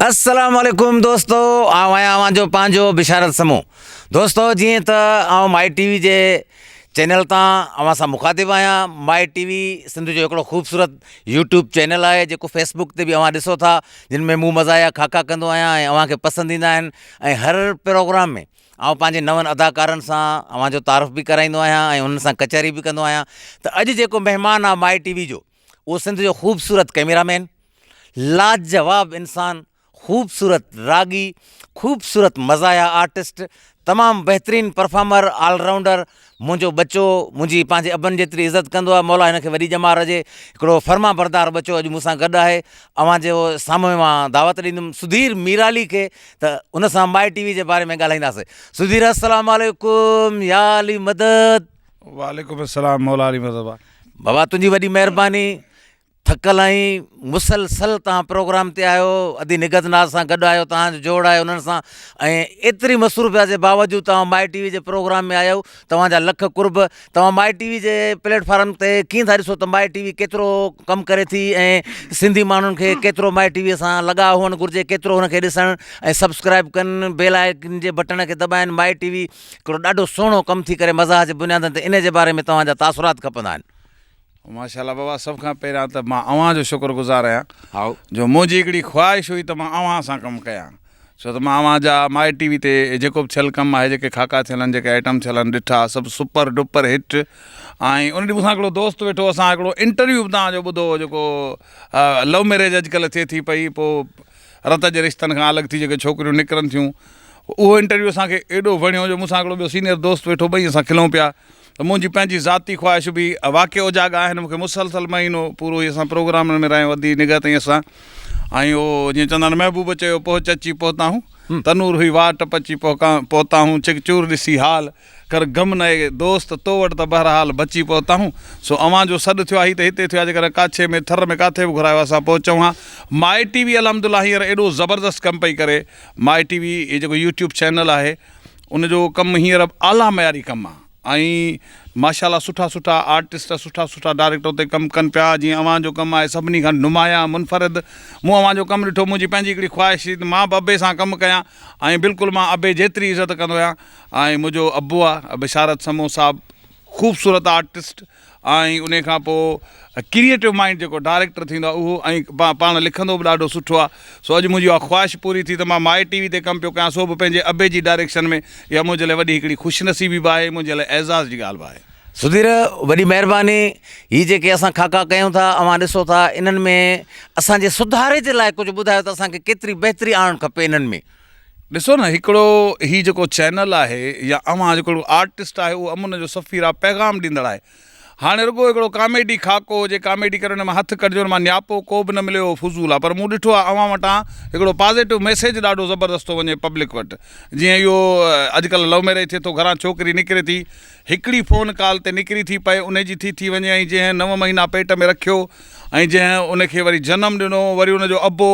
السلام عليڪم دوستو آئون آهيان اوهان جو پنهنجو بشارت سمون دوستو جيئن ته آئون مائي ٽي وي جي چينل تان اوهان سان مخاطب آهيان مائي ٽي وي سنڌ جو هڪڙو خوبصورت يوٽيوب چينل آهي جيڪو فيسبوڪ تي به اوهان ڏسو ٿا جن ۾ مون مزاحيه خاڪا ڪندو آهيان ۽ اوهان کي پسند ايندا آهن ۽ هر پروگرام ۾ آئون پنهنجي نون اداڪارن سان اوهان جو تعارف به ڪرائيندو آهيان ۽ انهن سان ڪچهري به ڪندو آهيان ته اڄ جيڪو مهمان آهي مائي ٽي وي جو اهو سنڌ جو خوبصورت ڪئميرا مين، لاجواب انسان، خوبصورت راڳي، خوبصورت مزاحيه آرٽسٽ، تمام بهترين پرفارمر، آل رائونڊر، منهنجو ٻچو منهنجي پنهنجي ابن جيتري عزت ڪندو آهي، مولا هن کي وڏي ڄمار ڏي، هڪڙو فرمانبردار ٻچو اڄ مون سان گڏ آهي، اوهان جي سامهون مان دعوت ڏيندم سڌير ميرالي کي ته ان سان مائي ٽي وي جي باري ۾ ڳالهائينداسين. سڌير السلام عليڪم يا علي مدد. وعليڪم السلام مولا علي مدد. بابا تنهنجي وڏي مهرباني ٿڪل آهين مسلسل توهان پروگرام تي آهيو ادي نگهت ناز سان گڏ آهيو توهان جو جوڙ آهي انهن سان ۽ ايتري مصروفيات جي باوجود توهان مائي ٽي وي جي پروگرام ۾ آيا آهيو توهان جا لک قرب توهان مائي ٽي وي جي پليٽ فارم تي ڪيئن ٿا ڏسو ته مائي ٽي وي ڪيترو ڪم ڪري ٿي ۽ سنڌي ماڻهن کي ڪيترو مائي ٽي وي سان لڳاء هئڻ گهرجي ڪيترو هن کي ڏسڻ ۽ سبسڪرائب ڪن بيل آئيڪن جي بٽڻ کي دٻائن مائي ٽي وي هڪڙو ڏاڍو سهڻو ڪم ٿي ڪري مزاح جي بنيادن تي انهي جي باري ۾ توهان جا تاثرات کپندا آهن. ماشاءالله بابا سڀ کان پهريان ته مان اوهان جو شڪر گذار آهيان جو منهنجي هڪڙي خواهش هئي ته مان اوهان سان ڪم ڪيان ڇو ته مان اوهان جا مائي ٽي وي تي جيڪو به ٿيل ڪم آهي جيڪي خاڪا ٿيل آهن جيڪي آئٽم ٿيل آهن ڏٺا سڀ سپر ڊپر هٽ ۽ ان ڏينهن مون سان هڪڙو دوست ويٺو اسان هڪڙو انٽرويو به توهان جو ٻڌو هو جيڪو لو ميريج اڄڪلهه ٿئي ٿي پئي پوء رت جي رشتن کان الڳ ٿي جيڪي ڇوڪريون نڪرن ٿيون اهو انٽرويو اسان کي ايڏو وڻيو جو مون سان هڪڙو ٻيو سينئر دوست ويٺو ٻئي اسان کلون پيا ته منهنجي پنهنجي ذاتي خواهش به واقعي اوجاڳا آهن مون کي مسلسل مهينو پورو هي اسان پروگرامن ۾ رهيا ادي نگهت ۽ اسان ۽ اهو جيئن چوندا آهن محبوب چيو پهچ اچي پهتا هون تنور هئي واٽ پچي پهتا هون چڪ چور ڏسي حال ڪر غم نه اي دوست، تو وٽ ته بهرحال بچي پهتا هون، سو اوهان جو سڏ ٿيو آهي ته هتي ٿيو آهي، جيڪڏهن ڪاڇي ۾ ٿر ۾ ڪاٿي به گهرايو اسان پهچون ها. مائي ٽي وي الحمدلله هينئر ايڏو زبردست ڪم پئي ڪري، مائي ٽي وي هي جيڪو يوٽيوب چينل آهي ان جو ڪم هينئر اعليٰ معياري ڪم آهي ۽ ماشاءالله سٺا سٺا آرٽسٽ سٺا سٺا ڊائريڪٽر اتي ڪم ڪن پيا، جيئن اوهان جو ڪم آهي سڀني کان نمايان منفرد، مون اوهان جو ڪم ڏٺو منهنجي پنهنجي هڪڙي خواهش هئي ته مان به ابي سان ڪم ڪيان ۽ بلڪل مان ابي جيتري عزت ڪندو آهيان. ۽ منهنجو ابو آ بشارت سمون صاحب خوبصورت آرٽسٽ ۽ انهي کان پو ڪريئيٽو مائنڊ جيڪو ڊائريڪٽر ٿيندو آ اهو ۽ پاڻ لکندو به ڏاڍو سٺو آ سو اڄ منهنجي اها خواهش پوري ٿي ته مان مائي ٽي وي تي ڪم پيو ڪيان سو به پنهنجي ابي جي ڊائريڪشن ۾ اها منهنجي لاء وڏي هڪڙي خوش نصيبي به آهي منهنجي لاء اعزاز جي ڳالهه به آهي. سڌير وڏي مهرباني هي جيڪي اسان خاڪا ڪيون ٿا اوهان ڏسو ٿا انهن ۾ اسان جي سڌاري جي لاء ڪجهه ٻڌايو ته اسان کي ڪيتري بهتري آڻڻ کپي انهن ۾. ڏسو نه هڪڙو هي جيڪو چينل آهي يا اوهان جيڪو آرٽسٽ آهي اهو امن جو سفير آهي پيغام ڏيندڙ آهي هاڻي رڳو هڪڙو ڪاميڊي خاڪو هجي ڪاميڊي ڪري ان مان هٿ ڪڍجي ان مان نياپو ڪو به نه ملي اهو فضول آهي پر مون ڏٺو آهي اوهان وٽان هڪڙو پازيٽو ميسيج ڏاڍو زبردست ٿو وڃي پبلڪ وٽ جيئن اهو اڄڪلهه لو ميريج ٿئي ٿو گهران ڇوڪري نڪري ٿي هڪڙي فون ڪال تي نڪري ٿي پئي ان جي ٿي ٿي وڃي ۽ جنهن نو مهينا پيٽ ۾ رکيو ۽ جنهن ان کي وري جنم ڏنو وري ان جو ابو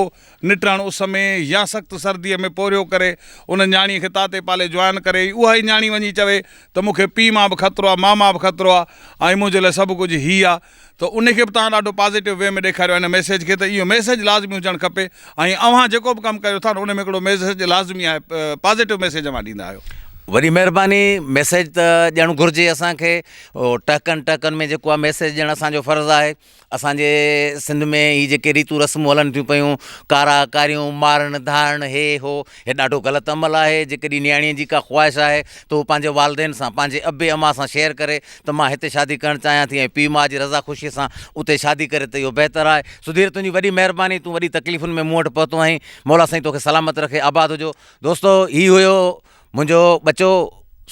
نٽهڻ اس ۾ يا سخت سرديء ۾ پورهيو ڪري، ان نياڻيء کي تاتي پالي جوان ڪري ۽ اها ئي نياڻي وڃي چوي ته مون کي پيء مان به خطرو آ، ماء مان به خطرو آ ۽ منهنجي لاء سڀ ڪجهه هي آ ته ان کي به توهان ڏاڍو پازيٽو وي ۾ ڏيکاريو آهي ان ميسيج کي ته اهو ميسيج لازمي هجڻ کپي ۽ اوهان جيڪو به ڪم ڪريو ٿا نه ان ۾ هڪڙو ميسيج لازمي آهي پازيٽو ميسيج اوهان ڏيندا آهيو. وڏي مهرباني ميسيج ته ڏيڻ گهرجي اسان کي ٽهڪن ٽهڪن ۾ جيڪو آ ميسيج ڏيڻ اسان جو فرض آهي. اسان جي سنڌ ۾ هي جيڪي ريتون رسمون هلن ٿيون پيون ڪارا ڪاريون مارڻ ڌارڻ هي هو هي ڏاڍو غلط عمل آهي جيڪڏهن نياڻي جي ڪا خواهش آهي ته هو پنهنجي والدين سان پنهنجي ابي امان سان شيئر ڪري ته مان هتي شادي ڪرڻ چاهيان ٿي ۽ پيء ماء جي رضا خوشي سان اتي شادي ڪري ته اهو بهتر آهي سڌير تنهنجي وڏي مهرباني تون وڏي تڪليفن ۾ مون وٽ پهتو آهين مولا سائين توکي سلامت رکي آباد هجو دوستو هي هيو منهنجو ٻچو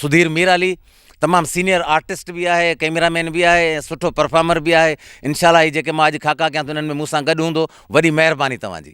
سڌير ميرالي تمام سينيئر آرٽسٽ به آهي ڪئميرا مين به آهي ۽ سٺو پرفارمر به آهي انشاء الله هي جيڪي مان اڄ خاڪا ڪيان ٿو انهن ۾ مون سان گڏ هوندو وڏي مهرباني توهان جي.